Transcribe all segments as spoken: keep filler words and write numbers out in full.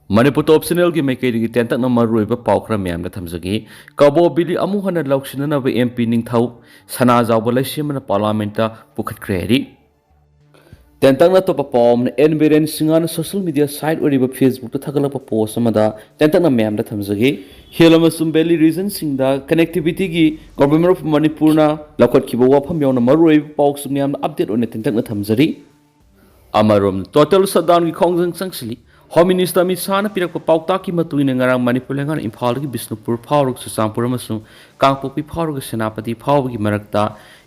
ꯃꯅꯤꯄꯨꯔ ꯇꯣꯞ ꯆꯦꯅꯦꯜꯒꯤ ꯃꯥꯏꯀꯩꯗꯒꯤ ꯇꯦꯟꯇꯛꯅ ꯃꯔꯨꯑꯣꯏꯕ ꯄꯥꯎ ꯈꯔ ꯃꯌꯥꯝꯗ ꯊꯝꯖꯒꯦ꯫ ꯀꯕꯣ ꯕꯤꯂꯤ ꯑꯃꯨꯛ ꯍꯟꯅ ꯂꯧꯁꯤꯟꯅꯅꯕ ꯑꯦꯝ ꯄꯤ ꯅꯤꯡꯊꯧ ꯁꯅꯥꯖꯥꯎꯕ ꯂꯩꯁꯦꯝꯕꯅ ꯄꯥꯔꯂꯥꯃꯦꯟꯠꯇ ꯄꯨꯈꯠꯈ꯭ꯔꯦ ꯍꯥꯏꯔꯤ꯫ ꯇꯦꯟꯇꯛꯅ ꯑꯇꯣꯞꯄ ꯄꯥꯎ ꯑꯃꯅ ꯑꯦꯟ ꯕꯤꯔꯦꯟ ꯁꯤꯡꯍꯅ ꯁꯣꯁꯤꯌꯦꯜ ꯃꯤꯗꯤꯌꯥ ꯁꯥꯏꯠ ꯑꯣꯏꯔꯤꯕ ꯐꯦꯁꯕꯨꯛꯇ ꯊꯥꯒꯠꯂꯛꯄ ꯄꯣꯁ ꯑꯃꯗ ꯇꯦꯟꯇꯛꯅ ꯃꯌꯥꯝꯗ ꯊꯝꯖꯒꯦ꯫ ꯍꯤꯜ ꯑꯃꯁꯨꯡ ꯚꯦꯂꯤ ꯔꯤꯖꯟꯁꯤꯡꯗ ꯀꯅꯦꯛꯇꯤꯚꯤꯇꯤꯒꯤ ꯒꯣꯚꯔꯟꯃꯦꯟꯠ ꯑꯣꯐ ꯃꯅꯤꯄꯨꯔꯅ ꯂꯧꯈꯠꯈꯤꯕ ꯋꯥꯐꯝ ꯌꯥꯎꯅ ꯃꯔꯨꯑꯣꯏꯕ ꯄꯥꯎꯁꯤꯡ ꯃꯌꯥꯝꯅ ꯑꯞꯗꯦꯠ ꯑꯣꯏꯅ ꯇꯦꯟꯇꯛꯅ ꯊꯝꯖꯔꯤ꯫ ꯑꯃꯔꯣꯝꯗ ꯇꯣꯇꯦꯜ ꯁꯠꯗꯥꯎꯟꯒꯤ ꯈꯣꯡꯖꯪ ꯆꯪꯁꯤꯜꯂꯤ꯫ ꯍꯣꯝ ꯃꯤꯅꯤꯁꯇꯔ ꯑꯃꯤꯠ ꯁꯥꯍꯅ ꯄꯤꯔꯛꯄ ꯄꯥꯎꯇꯥꯛꯀꯤ ꯃꯇꯨꯡ ꯏꯟꯅ ꯉꯔꯥꯡ ꯃꯅꯤꯄꯨꯔ ꯂꯩꯉꯥꯛꯅ ꯏꯝꯐꯥꯜꯗꯒꯤ ꯕꯤꯁꯅꯨꯄꯨꯔ ꯐꯥꯎꯔꯒ ꯆꯨꯔꯆꯥꯟꯄꯨꯔ ꯑꯃꯁꯨꯡ ꯀꯥꯡꯄꯣꯛꯄꯤ ꯐꯥꯎꯔꯒ ꯁꯦꯅꯥꯄꯇꯤ ꯐꯥꯎꯕꯒꯤ ꯃꯔꯛꯇ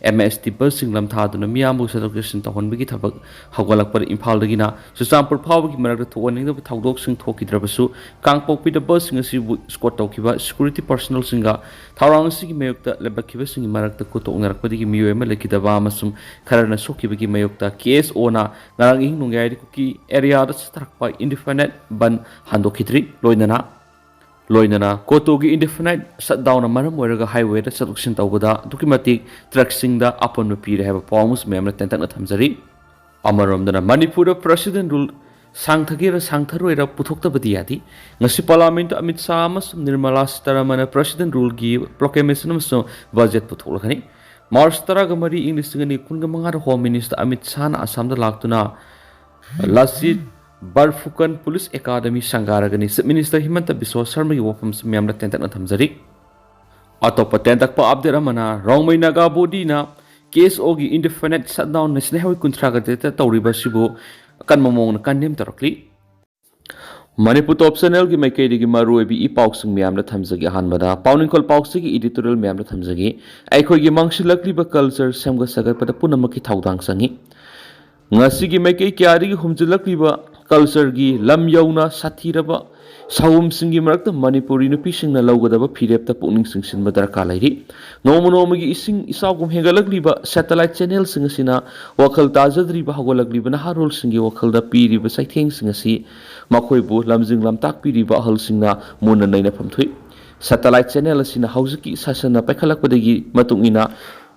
ꯑꯦꯝ ꯑꯦꯁ ꯇꯤ ꯕꯁꯁꯤꯡ ꯂꯝꯊꯥꯗꯨꯅ ꯃꯤꯌꯥꯝꯕꯨ ꯆꯠꯊꯣꯛ ꯆꯠꯁꯤꯟ ꯇꯧꯍꯟꯕꯒꯤ ꯊꯕꯛ ꯍꯧꯒꯠꯂꯛꯄꯗ ꯏꯝꯐꯥꯜꯗꯒꯤꯅ ꯆꯨꯔꯆꯥꯟꯄꯨꯔ ꯐꯥꯎꯕꯒꯤ ꯃꯔꯛꯇ ꯊꯣꯛꯍꯟꯅꯤꯡꯗꯕ ꯊꯧꯗꯣꯛꯁꯤꯡ ꯊꯣꯛꯈꯤꯗ꯭ꯔꯕꯁꯨ ꯀꯥꯡꯄꯣꯛꯄꯤꯗ ꯕꯁꯁꯤꯡ ꯑꯁꯤꯕꯨ ꯏꯁꯀꯣꯔꯠ ꯇꯧꯈꯤꯕ ꯁꯦꯀ꯭ꯌꯨꯔꯤꯇꯤ ꯄꯔꯁꯅꯦꯜꯁꯤꯡꯒ ꯊꯧꯔꯥꯡ ꯑꯁꯤꯒꯤ ꯃꯥꯌꯣꯛꯇ ꯂꯦꯞꯂꯛꯈꯤꯕꯁꯤꯡꯒꯤ ꯃꯔꯛꯇ ꯈꯨꯠꯊꯣꯛꯅꯔꯛꯄꯗꯒꯤ ꯃꯤꯑꯣꯏ ꯑꯃ ꯂꯩꯈꯤꯗꯕ ꯑꯃꯁꯨꯡ ꯈꯔꯅ ꯁꯣꯛꯈꯤꯕꯒꯤ ꯃꯥꯌꯣꯛꯇ ꯀꯦ ꯑꯦꯁ ꯑꯣꯅ ꯉꯔꯥꯡ ꯑꯍꯤꯡ ꯅꯣꯡꯌꯥꯏꯗ ꯀꯨꯀꯤ ꯑꯦꯔꯤꯌꯥꯗ ꯆꯠꯊꯔꯛꯄ ꯏꯟꯗꯤꯐꯥꯏꯅꯥꯏꯠ ꯕꯟ ꯍꯟꯗꯣꯛꯈꯤꯗ꯭ꯔꯤ꯫ ꯂꯣꯏꯅꯅ ꯂꯣꯏꯅꯅ ꯀꯣꯇꯣꯒꯤ ꯏꯟꯗꯤꯐꯥꯏꯅꯥꯏꯠ ꯁꯠꯗꯥꯎꯟꯅ ꯃꯔꯝ ꯑꯣꯏꯔꯒ ꯍꯥꯏꯋꯦꯗ ꯆꯠꯊꯣꯛ ꯆꯠꯁꯤꯟ ꯇꯧꯕꯗ ꯑꯗꯨꯛꯀꯤ ꯃꯇꯤꯛ ꯇ꯭ꯔꯛꯁꯤꯡꯗ ꯑꯄꯟꯕ ꯄꯤꯔꯦ ꯍꯥꯏꯕ ꯄꯥꯎ ꯑꯃꯁꯨ ꯃꯌꯥꯝꯅ ꯇꯦꯟꯇꯛꯅ ꯊꯝꯖꯔꯤ꯫ ꯑꯃꯔꯣꯝꯗꯅ ꯃꯅꯤꯄꯨꯔꯗ ꯄ꯭ꯔꯦꯁꯤꯗꯦꯟ ꯔꯨꯜ ꯁꯥꯡꯊꯒꯦꯔꯥ ꯁꯥꯡꯊꯔꯣꯏꯔ ꯄꯨꯊꯣꯛꯇꯕꯗꯤ ꯌꯥꯗꯦ꯫ ꯉꯁꯤ ꯄꯥꯔꯂꯥꯃꯦꯟꯠꯇ ꯑꯃꯤꯠ ꯁꯥꯍ ꯑꯃꯁꯨꯡ ꯅꯤꯔꯃꯂꯥ ꯁꯤꯇꯥꯔꯥꯃꯟꯅ ꯄ꯭ꯔꯦꯁꯤꯗꯦꯟ ꯔꯨꯜꯒꯤ ꯄ꯭ꯔꯣꯀ꯭ꯂꯦꯃꯦꯁꯟ ꯑꯃꯁꯨꯡ ꯕꯖꯦꯠ ꯄꯨꯊꯣꯛꯂꯒꯅꯤ꯫ ꯃꯥꯔꯆ ꯇꯔꯥꯒ ꯃꯔꯤ, ꯏꯪ ꯂꯤꯁꯤꯡ ꯑꯅꯤ ꯀꯨꯟꯒ ꯃꯉꯥꯗ ꯍꯣꯝ ꯃꯤꯅꯤꯁꯇꯔ ꯑꯃꯤꯠ ꯁꯥꯍꯅ ꯑꯁꯥꯝꯗ ꯂꯥꯛꯇꯨꯅ ꯂꯥꯁꯤꯠ ꯕꯔꯐꯨꯀꯟ police academy ꯁꯪꯒꯥꯔꯒꯅꯤ꯫ Chief minister ꯍꯤꯃꯟꯇ Visva ꯁꯔꯃꯒꯤ ꯋꯥꯐꯝꯁꯨ ꯃꯌꯥꯝꯅ ꯇꯦꯟꯇꯛꯅ ꯊꯝꯖꯔꯤ꯫ ꯑꯇꯣꯞꯄ ꯇꯦꯟꯇꯛꯄ ꯑꯞꯗꯦꯠ ꯑꯃꯅ ꯔꯣꯡꯃꯩ ꯅꯥꯒꯥ ꯕꯣꯗꯤꯅ ꯀꯦ ꯑꯦꯁ ꯑꯣꯒꯤ ꯏꯟꯗꯤꯐꯥꯏꯅꯥꯏꯠ ꯁꯠꯗꯥꯎꯟ ꯅꯦꯁꯅꯦꯜ ꯍꯥꯏꯋꯦ ꯀꯨꯟꯊ꯭ꯔꯥꯒ ꯇꯔꯦꯠꯇ ꯇꯧꯔꯤꯕ ꯑꯁꯤꯕꯨ ꯑꯀꯟꯕ ꯃꯑꯣꯡꯗ ꯀꯟꯗꯦꯝ ꯇꯧꯔꯛꯂꯤ꯫ ꯃꯅꯤꯄꯨꯔ ꯇꯣꯞ ꯆꯦꯅꯦꯜꯒꯤ ꯃꯥꯏꯀꯩꯗꯒꯤ ꯃꯔꯨꯑꯣꯏꯕ ꯏ ꯄꯥꯎꯁꯤꯡ ꯃꯌꯥꯝꯗ ꯊꯝꯖꯒꯦ꯫ ꯑꯍꯥꯟꯕꯗ ꯄꯥꯎꯅꯤꯡꯈꯣꯜ ꯄꯥꯎꯆꯦꯒꯤ ꯏꯗꯤꯇꯣꯔꯤꯌꯦꯜ ꯃꯌꯥꯝꯗ ꯊꯝꯖꯒꯦ꯫ ꯑꯩꯈꯣꯏꯒꯤ ꯃꯥꯡꯁꯤꯜꯂꯛꯂꯤꯕ ꯀꯜꯆꯔ ꯁꯦꯝꯒꯠ ꯁꯥꯒꯠꯄꯗ ꯄꯨꯝꯅꯃꯛꯀꯤ ꯊꯧꯗꯥꯡ ꯆꯪꯏ꯫ ꯉꯁꯤꯒꯤ ꯃꯥꯏꯀꯩ ꯀꯌꯥꯗꯒꯤ ꯍꯨꯝꯖꯤꯜꯂꯛꯂꯤꯕ ꯀꯜꯆꯔꯒꯤ ꯂꯝ ꯌꯧꯅ ꯁꯥꯊꯤꯔꯕ ꯁꯥꯑꯣꯝꯁꯤꯡꯒꯤ ꯃꯔꯛꯇ ꯃꯅꯤꯄꯨꯔꯤ ꯅꯨꯄꯤꯁꯤꯡꯅ ꯂꯧꯒꯗꯕ ꯐꯤꯔꯦꯞꯇ ꯄꯨꯛꯅꯤꯡ ꯆꯤꯡꯁꯤꯟꯕ ꯗꯔꯀꯥꯔ ꯂꯩꯔꯤ꯫ ꯅꯣꯡꯃ ꯅꯣꯡꯃꯒꯤ ꯏꯁꯤꯡ ꯏꯆꯥꯎꯒꯨꯝ ꯍꯦꯟꯒꯠꯂꯛꯂꯤꯕ ꯁꯦꯇꯦꯂꯥꯏꯠ ꯆꯦꯅꯦꯜꯁꯤꯡ ꯑꯁꯤꯅ ꯋꯥꯈꯜ ꯇꯥꯖꯗ꯭ꯔꯤꯕ ꯍꯧꯒꯠꯂꯛꯂꯤꯕ ꯅꯍꯥꯔꯣꯜꯁꯤꯡꯒꯤ ꯋꯥꯈꯜꯗ ꯄꯤꯔꯤꯕ ꯆꯩꯊꯦꯡꯁꯤꯡ ꯑꯁꯤ ꯃꯈꯣꯏꯕꯨ ꯂꯝꯖꯤꯡ ꯂꯝꯇꯥꯛꯄꯤꯔꯤꯕ ꯑꯍꯜꯁꯤꯡꯅ ꯃꯨꯟꯅ ꯅꯩꯅꯐꯝ ꯊꯣꯛꯏ꯫ ꯁꯦꯇꯦꯂꯥꯏꯠ ꯆꯦꯅꯦꯜ ꯑꯁꯤꯅ ꯍꯧꯖꯤꯛꯀꯤ ꯁꯥꯁꯟꯅ ꯄꯥꯏꯈꯠꯂꯛꯄꯗꯒꯤ ꯃꯇꯨꯡ ꯏꯟꯅ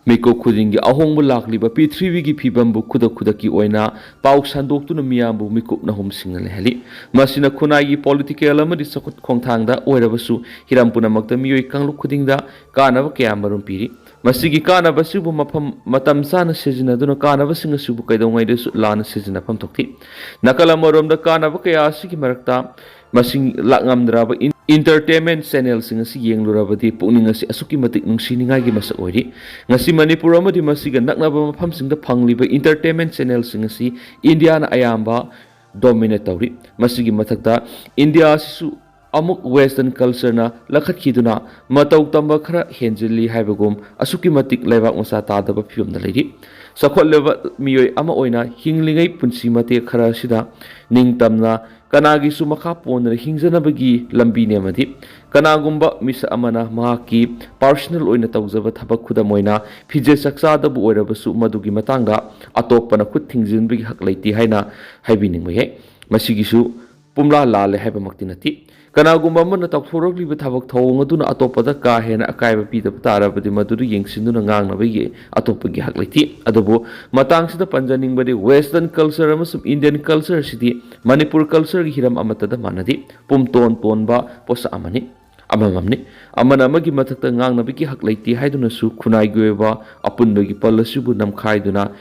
ꯃꯤꯀꯨꯞ ꯈꯨꯗꯤꯡꯒꯤ ꯑꯍꯣꯡꯕ ꯂꯥꯛꯂꯤꯕ ꯄ꯭ꯔꯤꯊꯤꯕꯤꯒꯤ ꯐꯤꯕꯝꯕꯨ ꯈꯨꯗꯛ ꯈꯨꯗꯛꯀꯤ ꯑꯣꯏꯅ ꯄꯥꯎ ꯁꯟꯗꯣꯛꯇꯨꯅ ꯃꯤꯌꯥꯝꯕꯨ ꯃꯤꯀꯨꯞ ꯅꯍꯨꯝꯁꯤꯡꯅ ꯂꯩꯍꯜꯂꯤ꯫ ꯃꯁꯤꯅ ꯈꯨꯟꯅꯥꯏꯒꯤ, ꯄꯣꯂꯤꯇꯤꯀꯦꯜ ꯑꯃꯗꯤ ꯆꯥꯎꯈꯠ ꯈꯣꯡꯊꯥꯡꯗ ꯑꯣꯏꯔꯕꯁꯨ ꯍꯤꯔꯝ ꯄꯨꯝꯅꯃꯛꯇ ꯃꯤꯑꯣꯏ ꯀꯥꯡꯂꯨꯞ ꯈꯨꯗꯤꯡꯗ ꯀꯥꯟꯅꯕ ꯀꯌꯥ ꯃꯔꯨꯝ ꯄꯤꯔꯤ꯫ ꯃꯁꯤꯒꯤ ꯀꯥꯟꯅꯕ ꯑꯁꯤꯕꯨ ꯃꯐꯝ ꯃꯇꯝ ꯆꯥꯅ ꯁꯤꯖꯤꯟꯅꯗꯨꯅ ꯀꯥꯟꯅꯕꯁꯤꯡ ꯑꯁꯤꯕꯨ ꯀꯩꯗꯧꯉꯩꯗꯁꯨ ꯂꯥꯟꯅ ꯁꯤꯖꯤꯟꯅꯐꯝ ꯊꯣꯛꯇꯦ꯫ ꯅꯥꯀꯜ ꯑꯃꯔꯣꯝꯗ ꯀꯥꯟꯅꯕ ꯀꯌꯥ ꯑꯁꯤꯒꯤ ꯃꯔꯛꯇ ꯃꯁꯤꯡ ꯂꯥꯛꯉꯝꯗ꯭ꯔꯕ ꯏꯟ-, ꯏꯟꯇꯔꯇꯦꯟꯃꯦꯟ ꯆꯦꯅꯦꯜꯁꯤꯡ ꯑꯁꯤ ꯌꯦꯡꯂꯨꯔꯕꯗꯤ ꯄꯨꯛꯅꯤꯡ ꯑꯁꯤ ꯑꯁꯨꯛꯀꯤ ꯃꯇꯤꯛ ꯅꯨꯡꯁꯤꯅꯤꯡꯉꯥꯏꯒꯤ ꯃꯁꯛ ꯑꯣꯏꯔꯤ꯫ ꯉꯁꯤ ꯃꯅꯤꯄꯨꯔ ꯑꯃꯗꯤ ꯃꯁꯤꯒ ꯅꯛꯅꯕ ꯃꯐꯝꯁꯤꯡꯗ ꯐꯪꯂꯤꯕ ꯏꯟꯇꯔꯇꯦꯟꯃꯦꯟ ꯆꯦꯅꯦꯜꯁꯤꯡ ꯑꯁꯤ ꯏꯟꯗꯤꯌꯥꯅ ꯑꯌꯥꯝꯕ ꯗꯣꯃꯤꯅꯦꯠ ꯇꯧꯔꯤ꯫ ꯃꯁꯤꯒꯤ ꯃꯊꯛꯇ ꯏꯟꯗꯤꯌꯥ ꯑꯁꯤꯁꯨ ꯑꯃꯨꯛ ꯋꯦꯁꯇꯔꯟ ꯀꯜꯆꯔꯅ ꯂꯧꯈꯠꯈꯤꯗꯨꯅ ꯃꯇꯧ ꯇꯝꯕ ꯈꯔ ꯍꯦꯟꯖꯤꯜꯂꯤ ꯍꯥꯏꯕꯒꯨꯝ ꯑꯁꯨꯛꯀꯤ ꯃꯇꯤꯛ ꯂꯩꯕꯥꯛ ꯃꯆꯥ ꯇꯥꯗꯕ ꯐꯤꯕꯝꯗ ꯂꯩꯔꯤ꯫ ꯆꯥꯎꯈꯠꯂꯕ ꯃꯤꯑꯣꯏ ꯑꯃ ꯑꯣꯏꯅ ꯍꯤꯡꯂꯤꯉꯩ ꯄꯨꯟꯁꯤ ꯃꯇꯦꯛ ꯈꯔ ꯑꯁꯤꯗ ꯅꯤꯡꯇꯝꯅ ꯀꯅꯥꯒꯤꯁꯨ ꯃꯈꯥ ꯄꯣꯟꯗꯅ ꯍꯤꯡꯖꯅꯕꯒꯤ ꯂꯝꯕꯤ ꯅꯦꯝꯃꯗꯤ, ꯀꯅꯥꯒꯨꯝꯕ ꯃꯤꯁꯛ ꯑꯃꯅ ꯃꯍꯥꯛꯀꯤ ꯄꯥꯔꯁꯣꯅꯦꯜ ꯑꯣꯏꯅ ꯇꯧꯖꯕ ꯊꯕꯛ, ꯈꯨꯗꯝ ꯑꯣꯏꯅ ꯐꯤꯖꯦꯠ ꯆꯥꯛꯆꯥꯗꯕꯨ ꯑꯣꯏꯔꯕꯁꯨ, ꯃꯗꯨꯒꯤ ꯃꯇꯥꯡꯗ ꯑꯇꯣꯞꯄꯅ ꯈꯨꯠ ꯊꯤꯡꯖꯤꯟꯕꯒꯤ ꯍꯛ ꯂꯩꯇꯦ ꯍꯥꯏꯅ ꯍꯥꯏꯕꯤꯅꯤꯡꯕ ꯌꯥꯏ꯫ ꯃꯁꯤꯒꯤꯁꯨ ꯄꯨꯝꯂꯥ ꯂꯥꯜꯂꯦ ꯍꯥꯏꯕꯃꯛꯇꯤ ꯅꯠꯇꯦ꯫ ꯀꯅꯥꯒꯨꯝꯕ ꯑꯃꯅ ꯇꯧꯊꯣꯔꯛꯂꯤꯕ ꯊꯕꯛ ꯊꯧꯑꯣꯡ ꯑꯗꯨꯅ ꯑꯇꯣꯞꯄꯗ ꯀꯥ ꯍꯦꯟꯅ ꯑꯀꯥꯏꯕ ꯄꯤꯗꯕ ꯇꯥꯔꯕꯗꯤ, ꯃꯗꯨꯗ ꯌꯦꯡꯁꯤꯟꯗꯨꯅ ꯉꯥꯡꯅꯕꯒꯤ ꯑꯇꯣꯞꯄꯒꯤ ꯍꯛ ꯂꯩꯇꯦ꯫ ꯑꯗꯨꯕꯨ ꯃꯇꯥꯡꯁꯤꯗ ꯄꯟꯖꯅꯤꯡꯕꯗꯤ, ꯋꯦꯁꯇꯔꯟ ꯀꯜꯆꯔ ꯑꯃꯁꯨꯡ ꯏꯟꯗꯤꯌꯟ ꯀꯜꯆꯔ ꯑꯁꯤꯗꯤ ꯃꯅꯤꯄꯨꯔ ꯀꯜꯆꯔꯒꯤ ꯍꯤꯔꯝ ꯑꯃꯠꯇꯗ ꯃꯥꯟꯅꯗꯦ꯫ ꯄꯨꯝꯇꯣꯟ ꯇꯣꯟꯕ ꯄꯣꯠꯁꯛ ꯑꯃꯅꯤ꯫ ꯑꯃꯃꯝꯅꯤ꯫ ꯑꯃꯅ ꯑꯃꯒꯤ ꯃꯊꯛꯇ ꯉꯥꯡꯅꯕꯒꯤ ꯍꯛ ꯂꯩꯇꯦ ꯍꯥꯏꯗꯨꯅꯁꯨ ꯈꯨꯟꯅꯥꯏꯒꯤ ꯑꯣꯏꯕ ꯑꯄꯨꯟꯕꯒꯤ ꯄꯜ ꯑꯁꯤꯕꯨ ꯅꯝꯈꯥꯏꯗꯨꯅ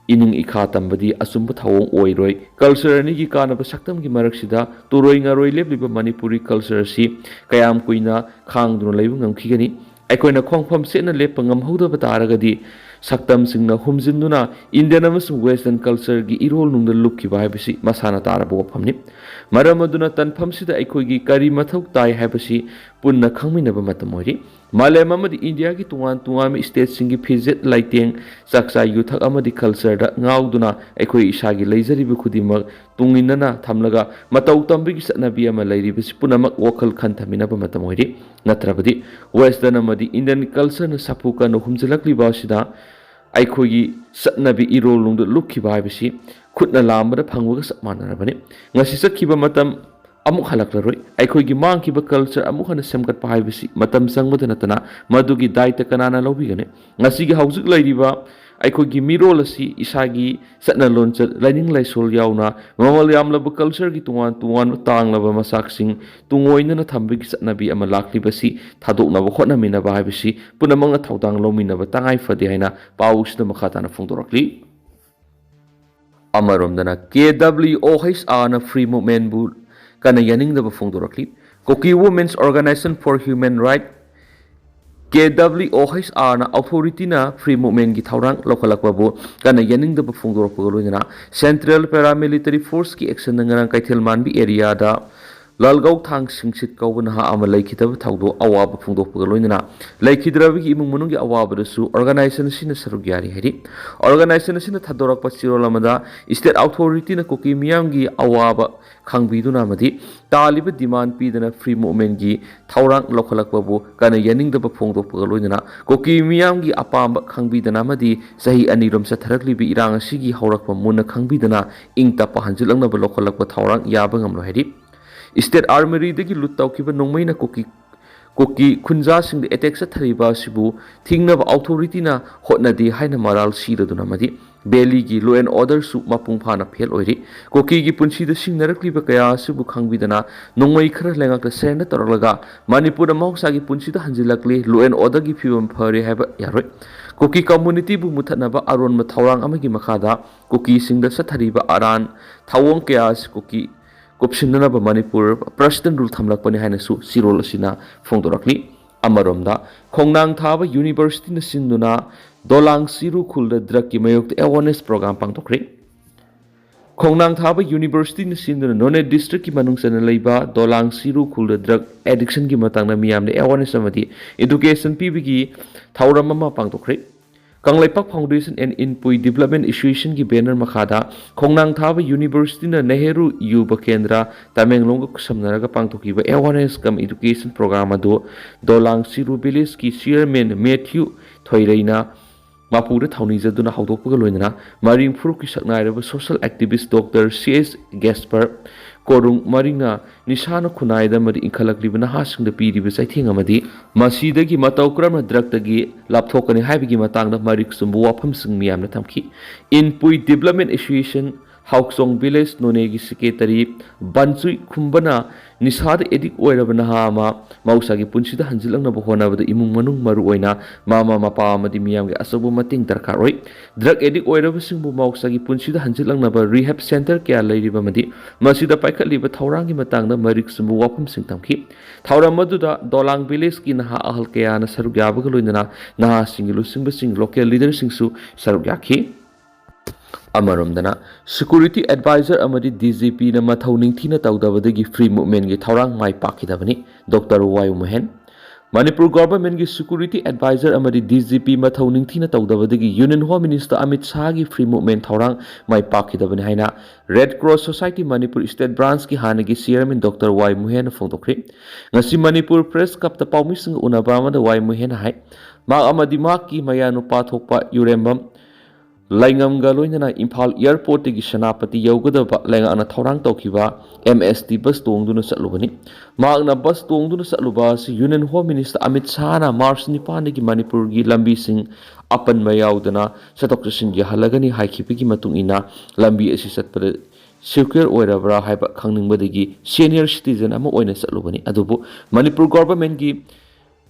ꯏꯅꯤꯡ ꯏꯈꯥ ꯇꯝꯕꯗꯤ ꯑꯆꯨꯝꯕ ꯊꯧꯑꯣꯡ ꯑꯣꯏꯔꯣꯏ꯫ ꯀꯜꯆꯔ ꯑꯅꯤꯒꯤ ꯀꯥꯟꯅꯕ ꯁꯛꯇꯝꯒꯤ ꯃꯔꯛꯁꯤꯗ ꯇꯨꯔꯣꯏ ꯉꯥꯔꯣꯏ ꯂꯦꯞꯂꯤꯕ ꯃꯅꯤꯄꯨꯔꯤ ꯀꯜꯆꯔ ꯑꯁꯤ ꯀꯌꯥꯝ ꯀꯨꯏꯅ ꯈꯥꯡꯗꯨꯅ ꯂꯩꯕ ꯉꯝꯈꯤꯒꯅꯤ? ꯑꯩꯈꯣꯏꯅ ꯈꯣꯡꯐꯝ ꯆꯦꯠꯅ ꯂꯦꯞꯄ ꯉꯝꯍꯧꯗꯕ ꯇꯥꯔꯒꯗꯤ, ꯁꯛꯇꯝꯁꯤꯡꯅ ꯍꯨꯝꯖꯤꯟꯗꯨꯅ ꯏꯟꯗꯤꯌꯟ ꯑꯃꯁꯨꯡ ꯋꯦꯁꯇꯔꯟ ꯀꯜꯆꯔꯒꯤ ꯏꯔꯣꯜ ꯅꯨꯡꯗ ꯂꯨꯞꯈꯤꯕ ꯍꯥꯏꯕꯁꯤ ꯃꯁꯥꯅ ꯇꯥꯔꯕ ꯋꯥꯐꯝꯅꯤ꯫ ꯃꯔꯝ ꯑꯗꯨꯅ ꯇꯟꯐꯝꯁꯤꯗ ꯑꯩꯈꯣꯏꯒꯤ ꯀꯔꯤ ꯃꯊꯧ ꯇꯥꯏ ꯍꯥꯏꯕꯁꯤ ꯄꯨꯟꯅ ꯈꯪꯃꯤꯟꯅꯕ ꯃꯇꯝ ꯑꯣꯏꯔꯤ꯫ ꯃꯥꯂꯦꯝ ꯑꯃꯗꯤ ꯏꯟꯗꯤꯌꯥꯒꯤ ꯇꯣꯉꯥꯟ ꯇꯣꯉꯥꯟꯕ ꯁ꯭ꯇꯦꯠꯁꯤꯡꯒꯤ ꯐꯤꯖꯦꯠ ꯂꯩꯇꯦꯡ, ꯆꯥꯛꯆꯥ ꯌꯨꯊꯛ ꯑꯃꯗꯤ ꯀꯜꯆꯔꯗ ꯉꯥꯎꯗꯨꯅ ꯑꯩꯈꯣꯏ ꯏꯁꯥꯒꯤ ꯂꯩꯖꯔꯤꯕ ꯈꯨꯗꯤꯡꯃꯛ ꯇꯨꯡꯏꯟꯅꯅ ꯊꯝꯂꯒ ꯃꯇꯧ ꯇꯝꯕꯒꯤ ꯆꯠꯅꯕꯤ ꯑꯃ ꯂꯩꯔꯤꯕꯁꯤ ꯄꯨꯝꯅꯃꯛ ꯋꯥꯈꯜ ꯈꯟꯊꯃꯤꯟꯅꯕ ꯃꯇꯝ ꯑꯣꯏꯔꯤ꯫ ꯅꯠꯇ꯭ꯔꯕꯗꯤ ꯋꯦꯁꯇꯔꯟ ꯑꯃꯗꯤ ꯏꯟꯗꯤꯌꯟ ꯀꯜꯆꯔꯅ ꯁꯥꯐꯨ ꯀꯟꯅ ꯍꯨꯝꯖꯤꯜꯂꯛꯂꯤꯕ ꯑꯁꯤꯗ ꯑꯩꯈꯣꯏꯒꯤ ꯆꯠꯅꯕꯤ ꯏꯔꯣꯜ ꯅꯨꯡꯗ ꯂꯨꯞꯈꯤꯕ ꯍꯥꯏꯕꯁꯤ ꯈꯨꯠꯅ ꯂꯥꯝꯕꯗ ꯐꯪꯕꯒ ꯆꯞ ꯃꯥꯟꯅꯔꯕꯅꯤ꯫ ꯉꯁꯤ ꯆꯠꯈꯤꯕ ꯃꯇꯝ ꯑꯃꯨꯛ ꯍꯜꯂꯛꯂꯔꯣꯏ꯫ ꯑꯩꯈꯣꯏꯒꯤ ꯃꯥꯡꯈꯤꯕ culture ꯑꯃꯨꯛ ꯍꯟꯅ ꯁꯦꯝꯒꯠꯄ ꯍꯥꯏꯕꯁꯤ ꯃꯇꯝ ꯆꯪꯕꯗ ꯅꯠꯇꯅ ꯃꯗꯨꯒꯤ ꯗꯥꯏꯇ ꯀꯅꯥꯅ ꯂꯧꯕꯤꯒꯅꯤ? ꯉꯁꯤꯒꯤ ꯍꯧꯖꯤꯛ ꯂꯩꯔꯤꯕ ꯑꯩꯈꯣꯏꯒꯤ ꯃꯤꯔꯣꯜ ꯑꯁꯤ ꯏꯁꯥꯒꯤ ꯆꯠꯅ ꯂꯣꯟꯆꯠ, ꯂꯥꯏꯅꯤꯡ ꯂꯥꯏꯁꯣꯜ ꯌꯥꯎꯅ ꯃꯃꯜ ꯌꯥꯝꯂꯕ cultureꯒꯤ ꯇꯣꯉꯥꯟ ꯇꯣꯉꯥꯟꯕ ꯇꯥꯡꯂꯕ ꯃꯆꯥꯛꯁꯤꯡ ꯇꯨꯡꯑꯣꯏꯅꯅ ꯊꯝꯕꯒꯤ ꯆꯠꯅꯕꯤ ꯑꯃ ꯂꯥꯛꯂꯤꯕꯁꯤ ꯊꯥꯗꯣꯛꯅꯕ ꯍꯣꯠꯅꯃꯤꯟꯅꯕ ꯍꯥꯏꯕꯁꯤ ꯄꯨꯝꯅꯃꯛꯅ ꯊꯧꯗꯥꯡ ꯂꯧꯃꯤꯟꯅꯕ ꯇꯉꯥꯏ ꯐꯗꯦ ꯍꯥꯏꯅ ꯄꯥꯎꯁꯤꯗ ꯃꯈꯥ ꯇꯥꯅ ꯐꯣꯡꯗꯣꯔꯛꯂꯤ꯫ ꯑꯃꯔꯣꯝꯗꯅ ꯀꯦ ꯗꯕ꯭ꯂꯤꯎ ꯑꯣ ꯍꯩꯆ ꯑꯥꯔꯅ free movementꯕꯨ ꯀꯟꯅ ꯌꯥꯅꯤꯡꯗꯕ ꯐꯣꯡꯗꯣꯔꯛꯂꯤ꯫ Kuki Women's Organization for Human Right, K W ꯑꯣ ꯍꯩꯆ ꯑꯥꯔꯅ authorityꯅ free movementꯀꯤ ꯊꯧꯔꯥꯡ ꯂꯧꯈꯠꯂꯛꯄꯕꯨ ꯀꯟꯅ ꯌꯥꯅꯤꯡꯗꯕ ꯐꯣꯡꯗꯣꯔꯛꯄꯒ ꯂꯣꯏꯅꯅ central paramilitary forceꯀꯤ actionꯗ ꯉꯔꯥꯡ ꯀꯩꯊꯦꯜ ꯃꯥꯟꯕꯤ areaꯗ ꯂꯥꯜꯒꯧ ꯊꯥꯡ ꯁꯤꯡꯁꯤꯠ ꯀꯧꯕ ꯅꯍꯥ ꯑꯃ ꯂꯩꯈꯤꯗꯕ ꯊꯧꯗꯣꯛ ꯑꯋꯥꯕ ꯐꯣꯡꯗꯣꯛꯄꯒ ꯂꯣꯏꯅꯅ ꯂꯩꯈꯤꯗ꯭ꯔꯕꯒꯤ ꯏꯃꯨꯡ ꯃꯅꯨꯡꯒꯤ ꯑꯋꯥꯕꯗꯁꯨ organization ꯑꯁꯤꯅ ꯁꯔꯨꯛ ꯌꯥꯔꯤ ꯍꯥꯏꯔꯤ꯫ Organization ꯑꯁꯤꯅ ꯊꯥꯗꯣꯔꯛꯄ ꯆꯦꯔꯣꯜ ꯑꯃꯗ state authorityꯅ ꯀꯨꯀꯤ ꯃꯤꯌꯥꯝꯒꯤ ꯑꯋꯥꯕ ꯈꯪꯕꯤꯗꯨꯅ ꯑꯃꯗꯤ ꯇꯥꯜꯂꯤꯕ demand ꯄꯤꯗꯅ free movementꯀꯤ ꯊꯧꯔꯥꯡ ꯂꯧꯈꯠꯂꯛꯄꯕꯨ ꯀꯟꯅ ꯌꯥꯅꯤꯡꯗꯕ ꯐꯣꯡꯗꯣꯛꯄꯒ ꯂꯣꯏꯅꯅ ꯀꯨꯀꯤ ꯃꯤꯌꯥꯝꯒꯤ ꯑꯄꯥꯝꯕ ꯈꯪꯕꯤꯗꯅ ꯑꯃꯗꯤ ꯆꯍꯤ ꯑꯅꯤꯔꯣꯝ ꯆꯠꯊꯔꯛꯂꯤꯕ ꯏꯔꯥꯡ ꯑꯁꯤꯒꯤ ꯍꯧꯔꯛꯐꯝ ꯃꯨꯟꯅ ꯈꯪꯕꯤꯗꯅ ꯏꯪ ꯇꯞꯄ ꯍꯟꯖꯤꯜꯂꯛꯅꯕ ꯂꯧꯈꯠꯂꯛꯄ ꯊꯧꯔꯥꯡ ꯌꯥꯕ ꯉꯝꯂꯣꯏ ꯍꯥꯏꯔꯤ꯫ State Armoryꯗꯒꯤ loot ꯇꯧꯈꯤꯕ ꯅꯣꯡꯃꯩꯅ ꯀꯨꯀꯤ ꯀꯨꯀꯤ ꯈꯨꯟꯖꯥꯁꯤꯡꯗ attack ꯆꯠꯊꯔꯤꯕ ꯑꯁꯤꯕꯨ ꯊꯤꯡꯅꯕ authorityꯅ ꯍꯣꯠꯅꯗꯦ ꯍꯥꯏꯅ ꯃꯔꯥꯜ ꯁꯤꯔꯗꯨꯅ ꯑꯃꯗꯤ valleyꯒꯤ law and orderꯁꯨ ꯃꯄꯨꯡ ꯐꯥꯅ fail ꯑꯣꯏꯔꯤ꯫ ꯀꯨꯀꯤꯒꯤ ꯄꯨꯟꯁꯤꯗ ꯁꯤꯡꯅꯔꯛꯂꯤꯕ ꯀꯌꯥ ꯑꯁꯤꯕꯨ ꯈꯪꯕꯤꯗꯅ ꯅꯣꯡꯃꯩ ꯈꯔ ꯂꯩꯉꯥꯛꯇ surrender ꯇꯧꯔꯛꯂꯒ ꯃꯅꯤꯄꯨꯔꯗ ꯃꯍꯧꯁꯥꯒꯤ ꯄꯨꯟꯁꯤꯗ ꯍꯟꯖꯤꯜꯂꯛꯂꯤ, law and orderꯒꯤ ꯐꯤꯕꯝ ꯐꯔꯦ ꯍꯥꯏꯕ ꯌꯥꯔꯣꯏ꯫ ꯀꯨꯀꯤ communityꯕꯨ ꯃꯨꯊꯠꯅꯕ ꯑꯔꯣꯟꯕ ꯊꯧꯔꯥꯡ ꯑꯃꯒꯤ ꯃꯈꯥꯗ ꯀꯨꯀꯤꯁꯤꯡꯗ ꯆꯠꯊꯔꯤꯕ ꯑꯔꯥꯟ ꯊꯧꯑꯣꯡ ꯀꯌꯥ ꯑꯁꯤ ꯀꯨꯀꯤ ꯀꯨꯞꯁꯤꯟꯅꯅꯕ ꯃꯅꯤꯄꯨꯔ president rule ꯊꯝꯂꯛꯄꯅꯤ ꯍꯥꯏꯅꯁꯨ ꯆꯦꯔꯣꯜ ꯑꯁꯤꯅ ꯐꯣꯡꯗꯣꯔꯛꯂꯤ꯫ ꯑꯃꯔꯣꯝꯗ ꯈꯣꯡꯅꯥꯡ ꯊꯥꯕ universityꯅ ꯁꯤꯟꯗꯨꯅ ꯗꯣꯂꯥꯡ ꯆꯤꯔꯨ ꯈꯨꯜꯗ drugꯀꯤ ꯃꯥꯌꯣꯛꯇ awareness program ꯄꯥꯡꯊꯣꯛꯈ꯭ꯔꯦ꯫ ꯈꯣꯡꯅꯥꯡ ꯊꯥꯕ universityꯅ ꯁꯤꯟꯗꯨꯅ ꯅꯣꯅꯦ districtꯀꯤ ꯃꯅꯨꯡ ꯆꯟꯅ ꯂꯩꯕ ꯗꯣꯂꯥꯡ ꯆꯤꯔꯨ ꯈꯨꯜꯗ drug addictionꯒꯤ ꯃꯇꯥꯡꯗ ꯃꯤꯌꯥꯝꯗ awareness ꯑꯃꯗꯤ education ꯄꯤꯕꯒꯤ ꯊꯧꯔꯝ ꯑꯃ ꯄꯥꯡꯊꯣꯛꯈ꯭ꯔꯦ꯫ Kangleipak Foundation and Inpui Development Associationꯒꯤ banner ꯃꯈꯥꯗ ꯈꯣꯡꯅꯥꯡ ꯊꯥꯕ universityꯅ ꯅꯦꯍꯔꯨ ꯌꯨꯕ ꯀꯦꯟꯗ꯭ꯔ ꯇꯃꯦꯡꯂꯣꯡꯒ ꯈꯨꯠꯁꯝꯅꯔꯒ ꯄꯥꯡꯊꯣꯛꯈꯤꯕ awareness cum education program ꯑꯗꯨ ꯗꯣꯂꯥꯡ ꯆꯤꯔꯨ villageꯀꯤ chairman Matthew ꯊꯣꯏꯔꯩꯅ ꯃꯄꯨꯗ ꯊꯧꯅꯤꯖꯗꯨꯅ ꯍꯧꯗꯣꯛꯄꯒ ꯂꯣꯏꯅꯅ ꯃꯔꯤꯡ ꯐꯨꯔꯨꯞꯀꯤ ꯁꯛꯅꯥꯏꯔꯕ social activist Doctor C H Gaspar, ꯀꯣꯔꯨꯡ ꯃꯔꯤꯡꯅ ꯅꯤꯁꯥꯅ ꯈꯨꯟꯅꯥꯏꯗ ꯑꯃꯗꯤ ꯏꯟꯈꯠꯂꯛꯂꯤꯕ ꯅꯍꯥꯁꯤꯡꯗ ꯄꯤꯔꯤꯕ ꯆꯩꯊꯦꯡ ꯑꯃꯗꯤ ꯃꯁꯤꯗꯒꯤ ꯃꯇꯧ ꯀꯔꯝꯅ ꯗ꯭ꯔꯒꯇꯒꯤ ꯂꯥꯞꯊꯣꯛꯀꯅꯤ ꯍꯥꯏꯕꯒꯤ ꯃꯇꯥꯡꯗ ꯃꯔꯤꯛ ꯆꯨꯝꯕ ꯋꯥꯐꯝꯁꯤꯡ ꯃꯤꯌꯥꯝꯅ ꯊꯝꯈꯤ꯫ Inpui development association Haochong village ꯅꯣꯅꯦꯒꯤ ꯁꯦꯀ꯭ꯔꯦꯇꯔꯤ ꯕꯟꯆꯨꯏ ꯈꯨꯝꯕꯅ ꯅꯤꯁꯥꯗ ꯑꯦꯗꯤꯛ ꯑꯣꯏꯔꯕ ꯅꯍꯥ ꯑꯃ ꯃꯍꯧꯁꯥꯒꯤ ꯄꯨꯟꯁꯤꯗ ꯍꯟꯖꯤꯜꯂꯛꯅꯕ ꯍꯣꯠꯅꯕꯗ ꯏꯃꯨꯡ ꯃꯅꯨꯡ, ꯃꯔꯨꯑꯣꯏꯅ ꯃꯃꯥ ꯃꯄꯥ ꯑꯃꯗꯤ ꯃꯤꯌꯥꯝꯒꯤ ꯑꯆꯧꯕ ꯃꯇꯦꯡ ꯗꯔꯀꯥꯔ ꯑꯣꯏ꯫ ꯗ꯭ꯔꯒ ꯑꯦꯗꯤꯛ ꯑꯣꯏꯔꯕꯁꯤꯡꯕꯨ ꯃꯍꯧꯁꯥꯒꯤ ꯄꯨꯟꯁꯤꯗ ꯍꯟꯖꯤꯜꯂꯛꯅꯕ ꯔꯤꯍꯦꯕ ꯁꯦꯟꯇꯔ ꯀꯌꯥ ꯂꯩꯔꯤꯕ ꯑꯃꯗꯤ ꯃꯁꯤꯗ ꯄꯥꯏꯈꯠꯂꯤꯕ ꯊꯧꯔꯥꯡꯒꯤ ꯃꯇꯥꯡꯗ ꯃꯔꯤꯛ ꯆꯨꯝꯕ ꯋꯥꯐꯝꯁꯤꯡ ꯊꯝꯈꯤ꯫ ꯊꯧꯔꯝ ꯑꯗꯨꯗ ꯗꯣꯂꯥꯡ ꯚꯤꯂꯦꯖꯀꯤ ꯅꯍꯥ ꯑꯍꯜ ꯀꯌꯥꯅ ꯁꯔꯨꯛ ꯌꯥꯕꯒ ꯂꯣꯏꯅꯅ ꯅꯍꯥꯁꯤꯡꯒꯤ ꯂꯨꯆꯤꯡꯕꯁꯤꯡ, ꯂꯣꯀꯦꯜ ꯂꯤꯗꯔꯁꯤꯡꯁꯨ ꯁꯔꯨꯛ ꯌꯥꯈꯤ꯫ ꯑꯃꯔꯣꯝꯗꯅ, ꯁꯦꯀ꯭ꯌꯨꯔꯤꯇꯤ ꯑꯦꯗꯚꯥꯏꯖꯔ ꯑꯃꯗꯤ ꯗꯤ ꯖꯤ ꯄꯤꯅ ꯃꯊꯧ ꯅꯤꯡꯊꯤꯅ ꯇꯧꯗꯕꯗꯒꯤ ꯐ꯭ꯔꯤ ꯃꯨꯚꯃꯦꯟꯒꯤ ꯊꯧꯔꯥꯡ ꯃꯥꯏ ꯄꯥꯛꯈꯤꯗꯕꯅꯤ꯫ Doctor Y Mohen. ꯃꯅꯤꯄꯨꯔ ꯒꯣꯚꯔꯟꯃꯦꯟꯠꯀꯤ ꯁꯦꯀ꯭ꯌꯨꯔꯤꯇꯤ ꯑꯦꯗꯚꯥꯏꯖꯔ ꯑꯃꯗꯤ ꯗꯤ ꯖꯤ ꯄꯤ ꯃꯊꯧ ꯅꯤꯡꯊꯤꯅ ꯇꯧꯗꯕꯗꯒꯤ ꯌꯨꯅꯤꯌꯟ ꯍꯣꯝ ꯃꯤꯅꯤꯁꯇꯔ ꯑꯃꯤꯠ ꯁꯥꯍꯒꯤ ꯐ꯭ꯔꯤ ꯃꯨꯚꯃꯦꯟꯠ ꯊꯧꯔꯥꯡ ꯃꯥꯏ ꯄꯥꯛꯈꯤꯗꯕꯅꯤ ꯍꯥꯏꯅ red cross society Manipur state ꯕ꯭ꯔꯥꯟꯁꯀꯤ ꯍꯥꯟꯅꯒꯤ ꯆꯤꯌꯔꯃꯦꯟ ꯗꯣꯛꯇꯔ ꯋꯥꯏ ꯃꯣꯍꯦꯟꯅ ꯐꯣꯡꯗꯣꯛꯈ꯭ꯔꯤ꯫ ꯉꯁꯤ ꯃꯅꯤꯄꯨꯔ ꯄ꯭ꯔꯦꯁ ꯀ꯭ꯂꯕꯇ ꯄꯥꯎꯃꯤꯁꯤꯡꯒ ꯎꯅꯕ ꯑꯃꯗ ꯋꯥꯏ ꯃꯣꯍꯦꯟꯅ ꯍꯥꯏ, ꯃꯍꯥꯛ ꯑꯃꯗꯤ ꯃꯍꯥꯛꯀꯤ ꯃꯌꯥꯅꯨꯄꯥ ꯊꯣꯛꯄ ꯌꯨꯔꯦꯝꯕꯝ ꯂꯩꯉꯝꯒ ꯂꯣꯏꯅꯅ ꯏꯝꯐꯥꯜ ꯑꯦꯌꯔꯄꯣꯔꯠꯇꯒꯤ ꯁꯦꯅꯥꯄꯇꯤ ꯌꯧꯒꯗꯕ ꯂꯩꯉꯥꯛꯅ ꯊꯧꯔꯥꯡ ꯇꯧꯈꯤꯕ ꯑꯦꯝ ꯑꯦꯁ ꯇꯤ ꯕꯁ ꯇꯣꯡꯗꯨꯅ ꯆꯠꯂꯨꯕꯅꯤ꯫ ꯃꯍꯥꯛꯅ ꯕꯁ ꯇꯣꯡꯗꯨꯅ ꯆꯠꯂꯨꯕ ꯑꯁꯤ ꯌꯨꯅꯤꯌꯟ ꯍꯣꯝ ꯃꯤꯅꯤꯁꯇꯔ ꯑꯃꯤꯠ ꯁꯥꯍꯅ ꯃꯥꯔꯆ ꯅꯤꯄꯥꯟꯗꯒꯤ ꯃꯅꯤꯄꯨꯔꯒꯤ ꯂꯝꯕꯤꯁꯤꯡ ꯑꯄꯟꯕ ꯌꯥꯎꯗꯅ ꯆꯠꯊꯣꯛ ꯆꯠꯁꯤꯟ ꯌꯥꯍꯜꯂꯒꯅꯤ ꯍꯥꯏꯈꯤꯕꯒꯤ ꯃꯇꯨꯡ ꯏꯟꯅ ꯂꯝꯕꯤ ꯑꯁꯤ ꯆꯠꯄꯗ ꯁꯦꯀ꯭ꯌꯨꯔ ꯑꯣꯏꯔꯕ꯭ꯔꯥ ꯍꯥꯏꯕ ꯈꯪꯅꯤꯡꯕꯗꯒꯤ ꯁꯦꯅꯤꯌꯔ ꯁꯤꯇꯤꯖꯟ ꯑꯃ ꯑꯣꯏꯅ ꯆꯠꯂꯨꯕꯅꯤ꯫ ꯑꯗꯨꯕꯨ ꯃꯅꯤꯄꯨꯔ ꯒꯣꯚꯔꯟꯃꯦꯟꯠꯀꯤ